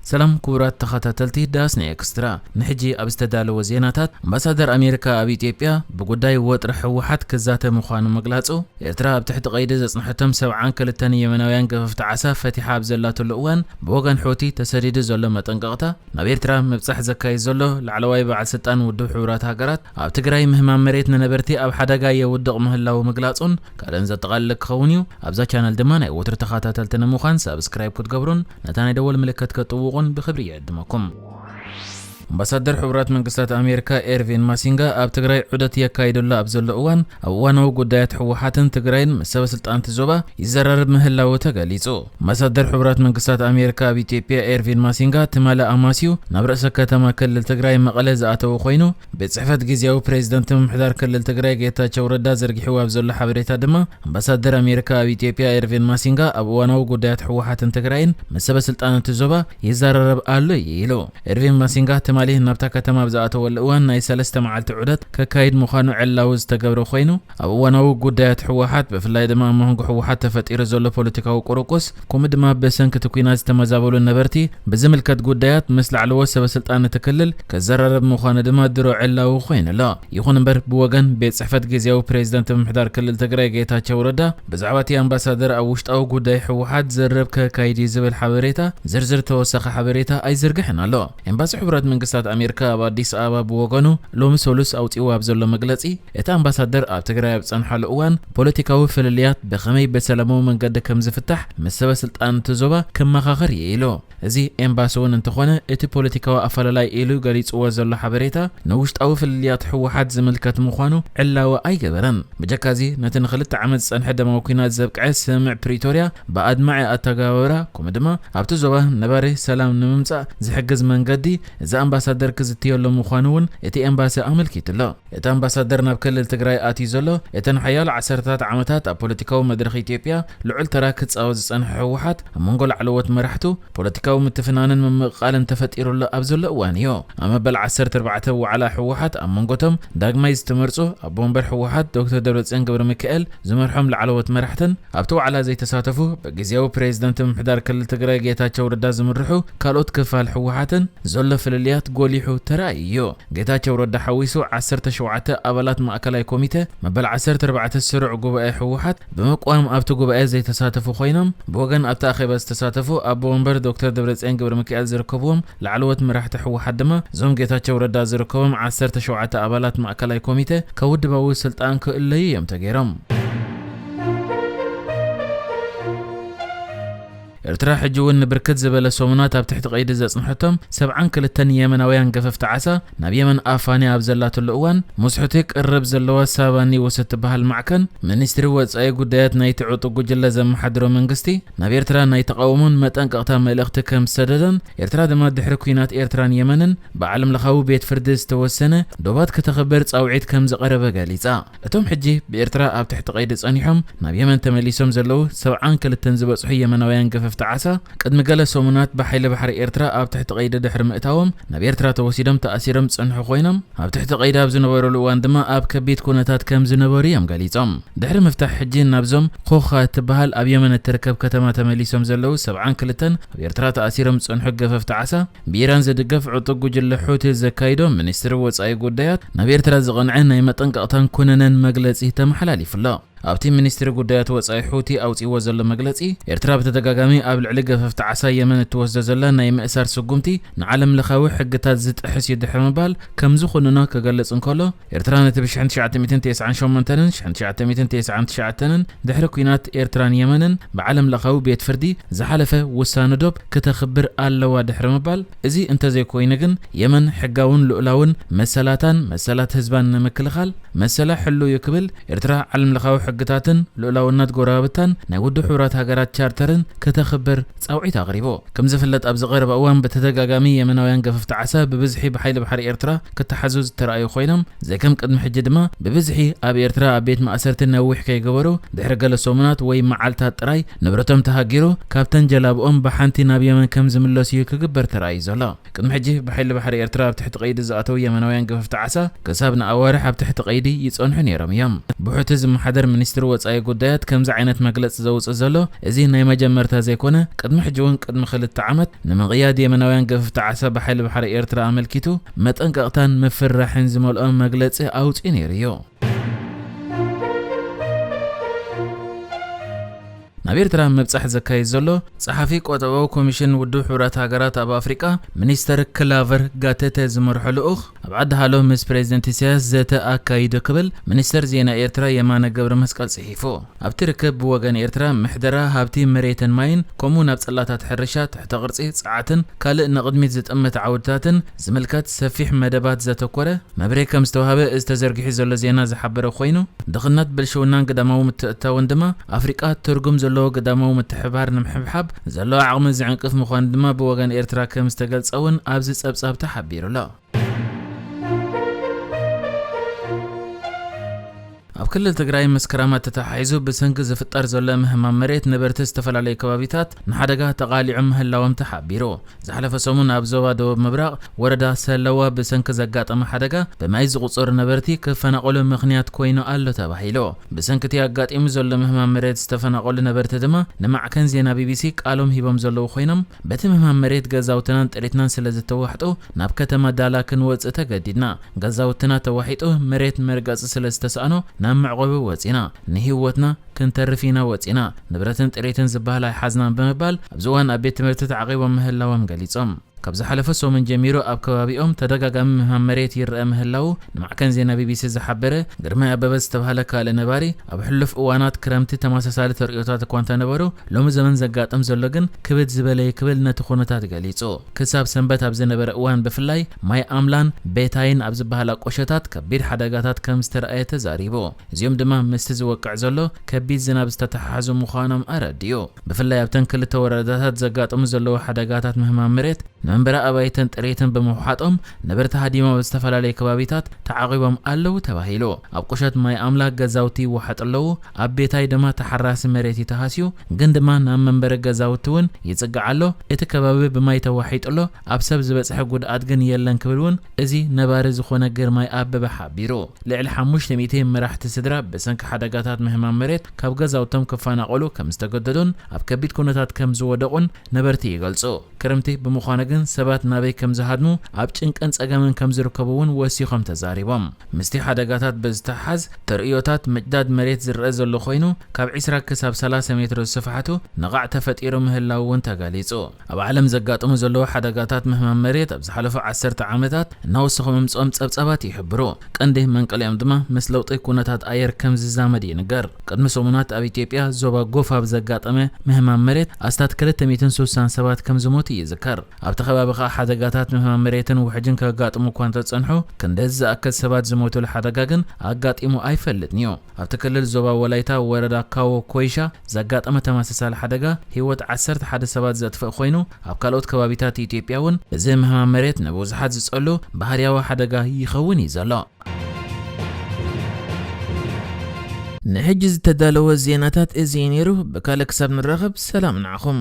ሰላም ክቡራት ተኸታተልቲ ዳስ ናይ ኤክስትራ፣ ንሕጂ ኣብ ዝተዳለወ ዜናታት፣ ኣምባሳደር ኣሜሪካ ኣብ ኢትዮጵያ ብጉዳይ ወጥሪ ህወሓት ክዛተ ምዃኑ ምግላጹ፣ ኤርትራ ኣብ ትሕቲ ቀይዲ ዘጽንሐቶም ሰብዓን ክልተን የመናውያን ገፈፍቲ ዓሳ ፈቲሓ ኣብ ዘላትሉ እዋን፣ ብወገን ሑቲ ተሰዲዱ ዘሎ መጠንቀቕታ፣ ናብ ኤርትራ ምብጻሕ ዘካይድ ዘሎ ላዕለዋይ በዓል ስልጣን ውድብ ሕቡራት ሃገራት፣ ኣብ ትግራይ ምህማም መሬት ንነበርቲ ኣብ ሓደጋ የውድቕ ምህላዉ ምግላጹን ካልእን ዘጠቓልል ክኸውን እዩ። ኣብዛ ቻነል ድማ ናይ ወትሩ ተኸታተልቲ ንምዃን ሳብስክራይብ ክትገብሩን ነታ ናይ ደወል ምልክት ከጥውቑን ብኽብሪ ይዕድመኩም። ኣምባሳደር ሕቡራት መንግስታት ኣሜሪካ ኤርቪን ማሲንጋ ኣብ ትግራይ ዑደት የካይደሉ ኣብ ዘሎ እዋን፣ ኣብ እዋናዊ ጉዳያት ህወሓትን ትግራይን ምስ ሰበ ስልጣን እቲ ዞባ ይዘራረብ ምህላዉ ተገሊጹ። ኣምባሳደር ሕቡራት መንግስታት ኣሜሪካ ኣብ ኢትዮጵያ ኤርቪን ማሲንጋ ትማሊ ኣማስዩ ናብ ርእሰ ከተማ ክልል ትግራይ መቐለ ዝኣተወ ኮይኑ፣ ቤት ጽሕፈት ግዝያዊ ፕሬዚደንት ምምሕዳር ክልል ትግራይ ጌታቸው ረዳ ዘርጊሕዎ ኣብ ዘሎ ሓበሬታ ድማ፣ ኣምባሳደር ኣሜሪካ ኣብ ኢትዮጵያ ኤርቪን ማሲንጋ ኣብ እዋናዊ ጉዳያት ህወሓትን ትግራይን ምስ ሰበ ስልጣን እቲ ዞባ ይዘራረብ ኣሎ እዩ ኢሉ። ኤርቪን ማሲንጋ ትማሊ ናብታ ከተማ ኣብ ዝኣተወሉ እዋን ናይ ሰለስተ መዓልቲ ዑደት ከካይድ ምዃኑ ዕላዊ ዝተገብረ ኮይኑ፣ ኣብ እዋናዊ ጉዳያት ህወሓት ብፍላይ ድማ ኣብ መንጎ ህወሓት ተፈጢሩ ዘሎ ፖለቲካዊ ቁርቁስ፣ ከምኡ ድማ ብሰንኪ እቲ ኲናት ዝተመዛበሉ ነበርቲ ብዝምልከት ጉዳያት ምስ ላዕለዎት ሰበ ስልጣን እቲ ክልል ክዘራረብ ምዃኑ ድማ ድሮ ዕላዊ ኮይኑ ኣሎ። ይኹን እምበር ብወገን ቤት ጽሕፈት ግዝያዊ ፕሬዚደንት ምምሕዳር ክልል ትግራይ ጌታቸው ረዳ ብዛዕባ እቲ ኣምባሳደር ኣብ ውሽጣዊ ጉዳይ ህወሓት ዘረብ ከካይድ እዩ ዝብል ሓበሬታ ዝርዝር ተወሳኺ ሓበሬታ ኣይዝርግሕን ኣሎ። ኤምባሲ ሕቡራት መንግስታት ኣሜሪካ ኣብ ኣዲስ ኣበባ ብወገኑ ሎሚ ሰሉስ ኣውፂኡ ኣብ ዘሎ መግለፂ፣ እቲ ኣምባሳደር ኣብ ትግራይ ኣብ ዝፀንሓሉ እዋን ፖለቲካዊ ፍልልያት ብኸመይ ብሰላማዊ መንገዲ ከም ዝፍታሕ ምስ ሰበ ስልጣን እቲ ዞባ ክመኻኸር እየ ኢሉ። እዚ ኤምባሲ እውን እንተኾነ እቲ ፖለቲካዊ ኣፈላላይ ኢሉ ገሊፅዎ ዘሎ ሓበሬታ ንውሽጣዊ ፍልልያት ህወሓት ዝምልከት ምዃኑ ዕላዊ ኣይገበረን። ብጀካ እዚ ነቲ ንክልተ ዓመት ዝፀንሐ ደማዊ ኲናት ዘብቅዐ ስምምዕ ፕሪቶርያ ብኣድማዒ ኣተገባብራ ከምኡ ድማ ኣብቲ ዞባ ነባሪ ሰላም ንምምፃእ ዝሕግዝ መንገዲ እዚ ኣምባሳደር ክዝትየሉ ምዃኑ እውን እቲ ኤምባሲ ኣመልኪቱ ኣሎ። እቲ ኣምባሳደር ናብ ክልል ትግራይ ኣትዩ ዘሎ፣ እተን ሓያሎ ዓሰርታት ዓመታት ኣብ ፖለቲካዊ መድረኽ ኢትዮጵያ ልዑል ተራ ክጻወት ዝጸንሐ ህወሓት፣ ኣብ መንጎ ላዕለዎት መራሕቱ ፖለቲካዊ ምትፍናንን ምምቕቓልን ተፈጢሩሉ ኣብ ዘሎ እዋን እዩ። ኣብ መበል ዓሰርተ ኣርባዕተ ዋዕላ ህወሓት ኣብ መንጎቶም ዳግማይ ዝተመርጹ ኣቦ ወንበር ህወሓት ዶክተር ደብረጽዮን ገብረ ሚካኤል ዝመርሖም ላዕለዎት መራሕትን ኣብቲ ዋዕላ ዘይተሳተፉ ብግዜያዊ ፕሬዝደንት ምምሕዳር ክልል ትግራይ ጌታቸው ረዳ ዝምርሑ ካልኦት ክፋል ህወሓትን ዘሎ ፍልልያት ጎሊሑ ተራእዩ እዩ። ጌታቸው ረዳ ሓዊሱ ዓሰርተ ሸውዓተ ኣባላት ማእከላይ ኮሚተ መበል ዓሰርተ ኣርባዕተ ስሩዕ ጉባኤ ህወሓት ብምቅዋም ኣብቲ ጉባኤ ዘይተሳተፉ ኮይኖም፣ ብወገን ኣብቲ ኣኼባ ዝተሳተፉ ኣቦ ወንበር ዶክተር ደብረጽዮን ገብረ ሚካኤል ዝርከብዎም ላዕለዎት መራሕቲ ህወሓት ድማ እዞም ጌታቸው ረዳ ዝርከቦም ዓሰርተ ሸውዓተ ኣባላት ማእከላይ ኮሚተ ካብ ውድባዊ ስልጣን ክእለዩ እዮም ተገይሮም። ኤርትራ ሕጂ እውን ንብርክት ዝበለ ሰሙናት ኣብ ትሕቲ ቀይዲ ዘጽንሐቶም ሰብዓን ክልተን የመናውያን ገፈፍቲ ዓሳ ናብ የመን ኣፋንያ ኣብ ዘላትሉ እዋን፣ ምስ ሑቲ ቅርብ ዘለዋ ሳባኒ ወሰት ትበሃል ማዕከን፣ ሚኒስትሪ ወጻኢ ጉዳያት ናይቲ ዕጡቕ ጉጅለ ዘመሓድሮ መንግስቲ፣ ናብ ኤርትራ ናይ ተቓውሞን መጠንቀቕታ መልእኽቲ ከም ዝሰደደን፣ ኤርትራ ድማ ድሕሪ ኲናት ኤርትራን የመንን ብዓለም ለኻዊ ቤት ፍርዲ ዝተወሰነ ዶባት ክተኽብር ጻውዒት ከም ዝቐረበ ገሊጻ። እቶም ሕጂ ብኤርትራ ኣብ ትሕቲ ቀይዲ ጸኒሖም ናብ የመን ተመሊሶም ዘለዉ ሰብዓን ክልተን ዝበጽሑ የመናውያን ገፈፍቲ ዓሳ፣ ቅድሚ ገለ ሰሙናት ብሓይሊ ባሕሪ ኤርትራ ኣብ ትሕቲ ቀይዲ ድሕሪ ምእታዎም፣ ናብ ኤርትራ ተወሲዶም ተኣሲሮም ዝጸንሑ ኮይኖም፣ ኣብ ትሕቲ ቀይዲ ኣብ ዝነበሩሉ እዋን ድማ ኣብ ከቢድ ኩነታት ከም ዝነበሩ እዮም ገሊጾም። ድሕሪ ምፍታሕ ሕጂ ናብዞም ኮኻ እትበሃል ኣብ የመን እትርከብ ከተማ ተመሊሶም ዘለዉ ሰብዓን ክልተን ኣብ ኤርትራ ተኣሲሮም ዝጸንሑ ገፈፍቲ ዓሳ፣ ብኢራን ዝድገፍ ዕጡቕ ጉጅለ ሑቲ ዘካይዶ ሚኒስትሪ ወጻኢ ጉዳያት ናብ ኤርትራ ዝቐንዐ ናይ መጠንቀቕታን ኩነነን መግለጺ ተመሓላሊፉ ኣሎ። ኣብቲ ሚኒስትሪ ጉዳያት ወጻኢ ሑቲ ኣውጺእዎ ዘሎ መግለጺ፣ ኤርትራ ብተደጋጋሚ ኣብ ልዕሊ ገፈፍቲ ዓሳ የመን እትወስዶ ዘላ ናይ ምእሳር ስጉምቲ ንዓለም ለኻዊ ሕግታት ዝጥሕስ እዩ ድሕሪ ምባል ከም ዝኹንኖ ክገልጽ እንከሎ፣ ኤርትራ ነቲ ብ ሽሕን ትሽዓተ ሚእትን ተስዓን ሸሞንተን ን ሽሕን ትሽዓተ ሚእትን ተስዓን ትሽዓተን ን ድሕሪ ኲናት ኤርትራን የመንን ብዓለም ለኻዊ ቤት ፍርዲ ዝሓለፈ ውሳነ ዶብ ክተኽብር ኣለዋ ድሕሪ ምባል፣ እዚ እንተዘይኮይኑ ግን የመን ሕጋውን ልኡላውን መሰላታን መሰላት ህዝባን ንምክልኻል መሰላ ሕሉው እዩ ክብል፣ ኤርትራ ዓለም ለኻዊ ሕግታትን ልኡላውነት ጎረባብታን ናይ ውድብ ሕቡራት ሃገራት ቻርተርን ክተኽብር ጻውዒት ኣቕሪቡ። ከም ዝፍለጥ ኣብዚ ቀረባ እዋን ብተደጋጋሚ የመናውያን ገፈፍቲ ዓሳ ብብዝሒ ብሓይሊ ባሕሪ ኤርትራ ክተሓዙ ዝተራእዩ ኮይኖም፣ ዘይከም ቅድሚ ሕጂ ድማ ብብዝሒ ኣብ ኤርትራ ኣብ ቤት ማእሰርቲ ነዊሕ ከይገበሩ ድሕሪ ገለ ሰሙናት ወይ መዓልታት ጥራይ ንብረቶም ተሃጊሩ ካብተን ጀላብኦም ብሓንቲ ናብ የመን ከም ዝምለሱ እዩ ክግበር ተራእዩ ዘሎ። ቅድሚ ሕጂ ብሓይሊ ባሕሪ ኤርትራ ኣብ ትሕቲ ቀይዲ ዝኣተዉ የመናውያን ገፈፍቲ ዓሳ ክሳብ ንኣዋርሕ ኣብ ትሕቲ ቀይዲ ይጸንሑ ነይሮም እዮም። ብሑቲ ዝመሓደር ሚኒስትሪ ወጻኢ ጉዳያት ከምዚ ዓይነት መግለጺ ዘውጽእ ዘሎ እዚ ናይ መጀመርታ ዘይኮነ፣ ቅድሚ ሕጂ እውን ቅድሚ ክልተ ዓመት ንምቕያድ የመናውያን ገፈፍቲ ዓሳ ብሓይሊ ባሕሪ ኤርትራ ኣመልኪቱ መጠንቀቕታን ምፍርራሕን ዝመልኦ መግለጺ ኣውጺኡ ነይሩ እዩ። ናብ ኤርትራ ምብጻሕ ዘካይድ ዘሎ ጸሓፊ ቆጠባዊ ኮሚሽን ውድብ ሕቡራት ሃገራት ኣብ ኣፍሪቃ ሚኒስተር ክላቨር ጋተተ ዝመርሖ ልኡኽ ኣብ ዓዲ ሃሎ ምስ ፕሬዚደንት ኢሳያስ ዘተ ኣካይዱ ክብል ሚኒስተር ዜና ኤርትራ የማነ ገብረ መስቀል ጽሒፉ። ኣብቲ ርክብ ብወገን ኤርትራ ምሕደራ ሃብቲ መሬትን ማይን ከምኡ ናብ ጽላታት ሕርሻ፣ ትሕተ ቅርጺ፣ ጸዓትን ካልእ ንቕድሚት ዝጥምት ዓውድታትን ዝምልከት ሰፊሕ መደባት ዘተኮረ መብርሂ ከም ዝተዋህበ እዚ ተዘርጊሑ ዘሎ ዜና ዝሓበረ ኮይኑ፣ ድኽነት፣ ብልሽውናን ግዳማዊ ምትእትታውን ድማ ኣፍሪቃ ትርጉም ዘለዎ ግዳማዊ ምትሕብባር ንምሕብሓብ ዘለዎ ዓቕሚ ዝዕንቅፍ ምዃኑ ድማ ብወገን ኤርትራ ከም ዝተገልጸ እውን ኣብዚ ጸብጻብ ተሓቢሩ ኣሎ። ኣብ ክልል ትግራይ መስከረም ኣተተሓሒዙ ብሰንኪ ዝፍጠር ዘሎ ምህማም መሬት ነበርቲ ዝተፈላለዩ ከባቢታት ንሓደጋ ተቓሊዖም ምህላዎም ተሓቢሩ። ዝሓለፈ ሰሙን ኣብ ዞባ ደቡብ ምብራቕ ወረዳ ሰለዋ ብሰንኪ ዘጋጠመ ሓደጋ ብማይ ዝቑጸሩ ነበርቲ ክፈናቐሉ ምኽንያት ኮይኑ ኣሎ ተባሂሉ። ብሰንኪ እቲ ኣጋጢሙ ዘሎ ምህማም መሬት ዝተፈናቐሉ ነበርቲ ድማ ንማዕከን ዜና ቢቢሲ ቃሎም ሂቦም ዘለዉ ኮይኖም፣ በቲ ምህማም መሬት ገዛውትናን ጥሪትናን ስለ ዝተዋሕጡ ናብ ከተማ ዳላ ክንወጽእ ተገዲድና። ገዛውትና ተዋሒጡ መሬት መርገጺ ስለ ዝተሳእኖ ናብ መዕቆቢ ወጺና። ንህይወትና ክንተርፍ ኢና ወጺና። ንብረትን ጥሪትን ዝበሃል ኣይሓዝናን ብምባል ኣብዚ እዋን ኣብ ቤት ትምህርቲ ተዓቒቦም ምህላዎም ገሊጾም። ካብ ዝሓለፈ ሰሙን ጀሚሩ ኣብ ከባቢኦም ተደጋጋሚ ምህማም መሬት ይረአ ምህላዉ ንማዕከን ዜና ቢቢሲ ዝሓበረ ግርማይ ኣበበ ዝተባህለ ካልእ ነባሪ፣ ኣብ ሕሉፍ እዋናት ክረምቲ ተመሳሳሊ ተርእዮታት እኳ እንተነበሩ፣ ሎሚ ዘመን ዘጋጥም ዘሎ ግን ክብድ ዝበለ እዩ ክብል ነቲ ኩነታት ገሊጹ። ክሳብ ሰንበት ኣብ ዝነበረ እዋን ብፍላይ ማይ ኣምላን ቤታይን ኣብ ዝበሃላ ቆሸታት ከቢድ ሓደጋታት ከም ዝተረኣየ ተዛሪቡ። እዚኦም ድማ ምስቲ ዝወቅዕ ዘሎ ከቢድ ዝናብ ዝተተሓሓዙ ምዃኖም ኣረዲኡ። ብፍላይ ኣብተን ክልተ ወረዳታት ዘጋጥሙ ዘለዉ ሓደጋታት ምህማም መሬት ንመንበሪ ኣባይትን ጥሪትን ብምውሓጦም ነበርቲ ሃዲሞም ኣብ ዝተፈላለዩ ከባቢታት ተዓቒቦም ኣለዉ ተባሂሉ። ኣብ ቁሸት ማይ ኣምላክ ገዛውቲ ይወሓጡ ኣለዉ፣ ኣብ ቤታይ ድማ ተሓራሲ መሬት እዩ ተሃስዩ፣ ግን ድማ ናብ መንበሪ ገዛውቲ እውን ይጽጋዕ ኣሎ። እቲ ከባቢ ብማይ ተዋሒጡ ኣሎ፣ ኣብ ሰብ ዝበጽሐ ጉድኣት ግን የለን ክብል እውን እዚ ነባሪ ዝኾነ ግርማይ ኣበበ ሓቢሩ። ልዕሊ ሓሙሽተ ሚእቲ መራሕቲ ስድራ ብሰንኪ ሓደጋታት ምህማም መሬት ካብ ገዛውቶም ክፈናቐሉ ከም ዝተገደዱን ኣብ ከቢድ ኩነታት ከም ዝወደቑን ነበርቲ ይገልጹ። ክረምቲ ብምዃኑ ግን ሰባት ናበይ ከም ዝሃድሙ፣ ኣብ ጭንቅን ጸገምን ከም ዝርከቡ እውን ወሲኾም ተዛሪቦም። ምስቲ ሓደጋታት ብዝተሓዝ ተርእዮታት ምጭዳድ መሬት ዝረአ ዘሎ ኮይኑ፣ ካብ ዒስራ ክሳብ ሰላሳ ሜትሮ ዝስፍሓቱ ነቓዕ ተፈጢሩ ምህላው እውን ተገሊጹ። ኣብ ዓለም ዘጋጥሙ ዘለዉ ሓደጋታት ምህማም መሬት ኣብ ዝሓለፉ ዓሰርተ ዓመታት እናወሰኹ ምምጽኦም ጸብጻባት ይሕብሩ። ቀንዲ መንቀሊኦም ድማ ምስ ለውጢ ኩነታት ኣየር ከም ዝዛመድ ይንገር። ቅድሚ ሰሙናት ኣብ ኢትዮጵያ ዞባ ጎፋ ብዘጋጠመ ምህማም መሬት ኣስታት ክልተ ሚእትን ስሳን ሰባት ከም ዝሞቱ ይዝከር። ኣብቲ ከባቢ ከኣ ሓደጋታት ምህማም መሬትን ውሕጅን ከጋጥሙ እኳ እንተጸንሑ፣ ክንደዚ ዝኣክል ሰባት ዝሞቱሉ ሓደጋ ግን ኣጋጢሙ ኣይፈልጥን እዩ። ኣብቲ ክልል ዞባ ወላይታ ወረዳ ካዎ ኮይሻ ዘጋጠመ ተመሳሳሊ ሓደጋ ህይወት ዓሰርተ ሓደ ሰባት ዘጥፍእ ኮይኑ፣ ኣብ ካልኦት ከባቢታት ኢትዮጵያ እውን እዚ ምህማም መሬት ንብዙሓት ዝጸሉ ባህርያዊ ሓደጋ ይኸውን እዩ ዘሎ። ንሕጂ ዝተዳለወ ዜናታት እዚ እዩ ነይሩ። ብካልእ ክሳብ ንራኸብ ሰላም ንዓኹም።